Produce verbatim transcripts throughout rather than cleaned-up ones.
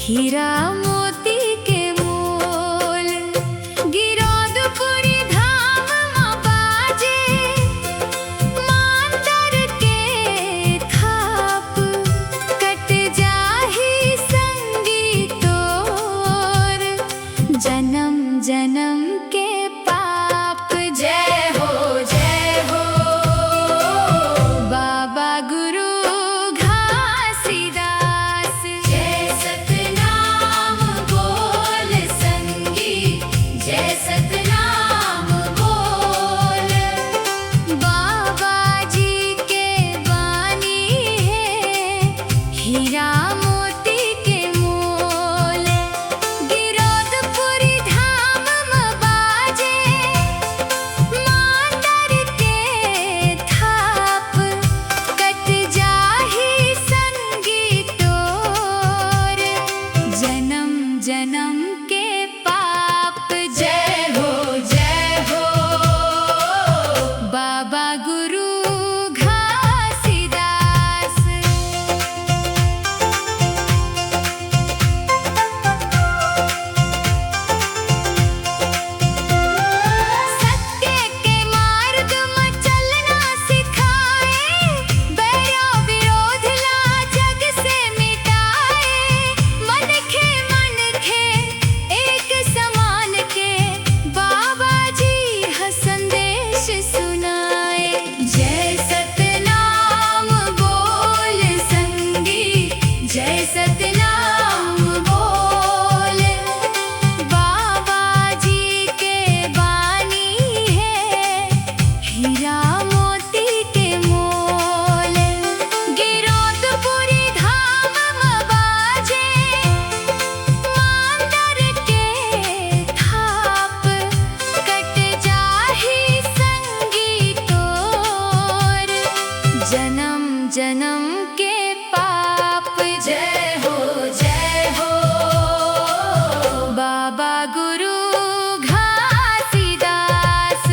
हीरा मोती के मोल, गिरौदपुरी धाम म बाजे, मांदर के थाप, कट जाही संगी तोर, जनम जनम के पाप। जय हो, जय हो, बाबा गुरु घासीदास। जय सतनाम बोल संगी, जय सतनाम बोल। बाबा जी के बानी हे, हीरा मोती के मोल। गिरौदपुरी धाम म बाजे, मांदर के थाप, कट जाही संगी तोर, जनम जनम के पाप। जय हो, जय हो, बाबा गुरु घासीदास। सत्य के मार्ग म चलना सिखाए, बैरा विरोध ला जग से मिटाए, मनखे मनखे एक समान के बाबा जी ह संदेश सुनाए। जय सतनाम बोल संगी, जय सतनाम बोल। बाबा जी के बानी हे, हीरा मोती के मोल। गिरौदपुरी धाम म बाजे, मांदर के थाप, कट जाही संगी तोर, जनम जनम के पाप। जय हो, जय हो, बाबा गुरु घासीदास।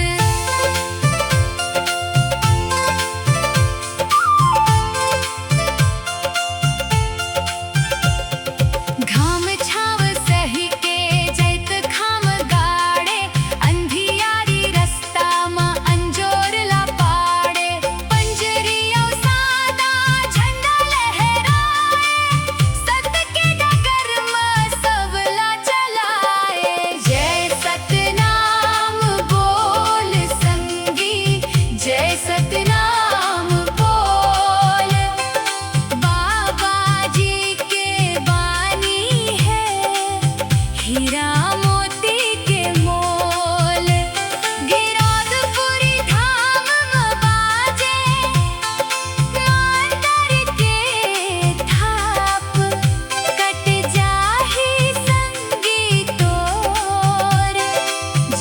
घाम छाव सहि के जैतखाम गाड़े, अंधियारी रस्ता म अंजोर ला पाड़े। पंजरी अउ सादा झंडा लहराए, सत के डगर म सबला चलाए। जय सतनाम बोल संगी, जय सतनाम बोल। बाबा जी के बानी हे, हीरा मोती के मोल। गिरौदपुरी धाम म बाजे, मांदर के थाप, कट जाही संगी तोर,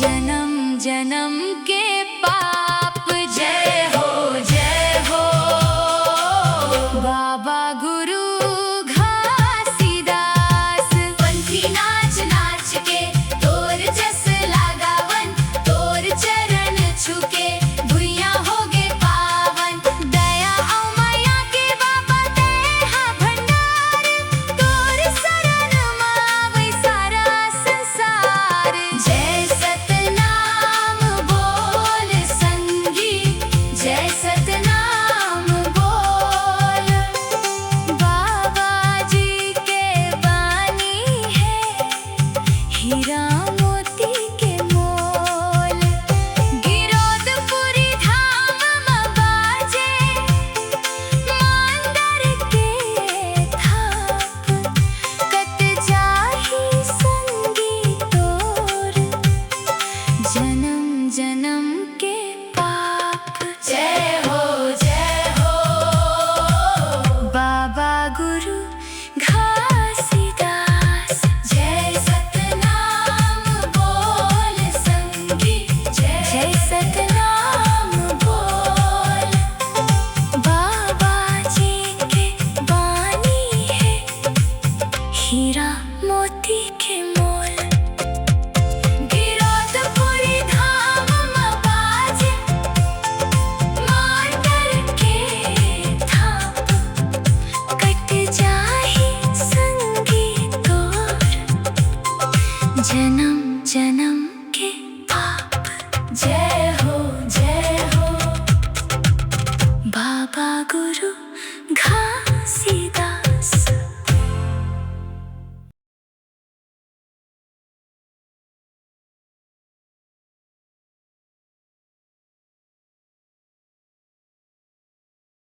जनम जनम के पाप। जय हो, जय हो, बाबा गुरु घासीदास। पंथी नाच नाच के तोर जस लगावन, तोर चरण छुके भुइयां होगे पावन। दया अउ मया के बाबा तैं हा भंडार, तोर शरण म आवै सारा संसार। जय सतनाम बोल संगी, जय सतनाम बोल। बाबा जी के बानी हे, हीरा मोती के मोल। गिरौदपुरी धाम म बाजे, मांदर के थाप, कट जाही संगी तोर, जनम जनम के पाप। जय हो, जय हो, बाबा गुरु घासीदास। जय सतनाम बोल संगी, जय जय सतनाम बोल। बाबा जी के बानी हे, हीरा मोती के मोल। गिरौदपुरी धाम म बाजे, मांदर के थाप, कट जाही संगी तोर, जय